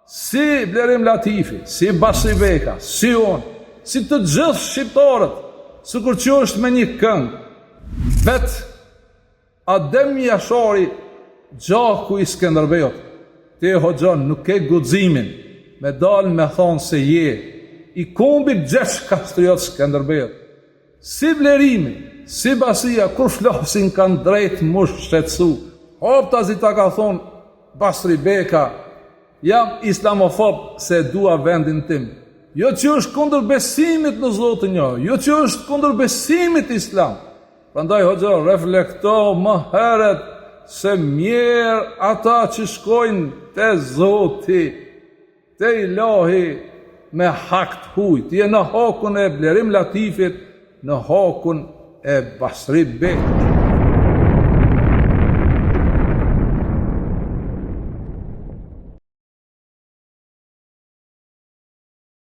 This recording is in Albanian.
Si Blerim Latifi, si Basri Beka, si unë, si të gjithë shqiptarët, sikur që është me një këngë, vetë Adem Jashari gjaku i Skënderbeut, ti hoxha nuk ke guximin me dalë me thonë se je i kombit Gjergj Kastriot Skënderbeut. Si Blerimi, si Basria kur flasin kanë drejt m'u shqetësu. Haptazi ta ka thonë Basri Beka, jam islamofob se e dua vendin tim. Jo që është kundër besimit në Zotin jo, jo që është kundër besimit islam. Prandaj hoxha reflekto më herët se mjerë ata që shkojnë te Zoti. Te Ilahi me hak të huj, ti je në hakun e Blerim Latifit, në hakun e Basri Bekës.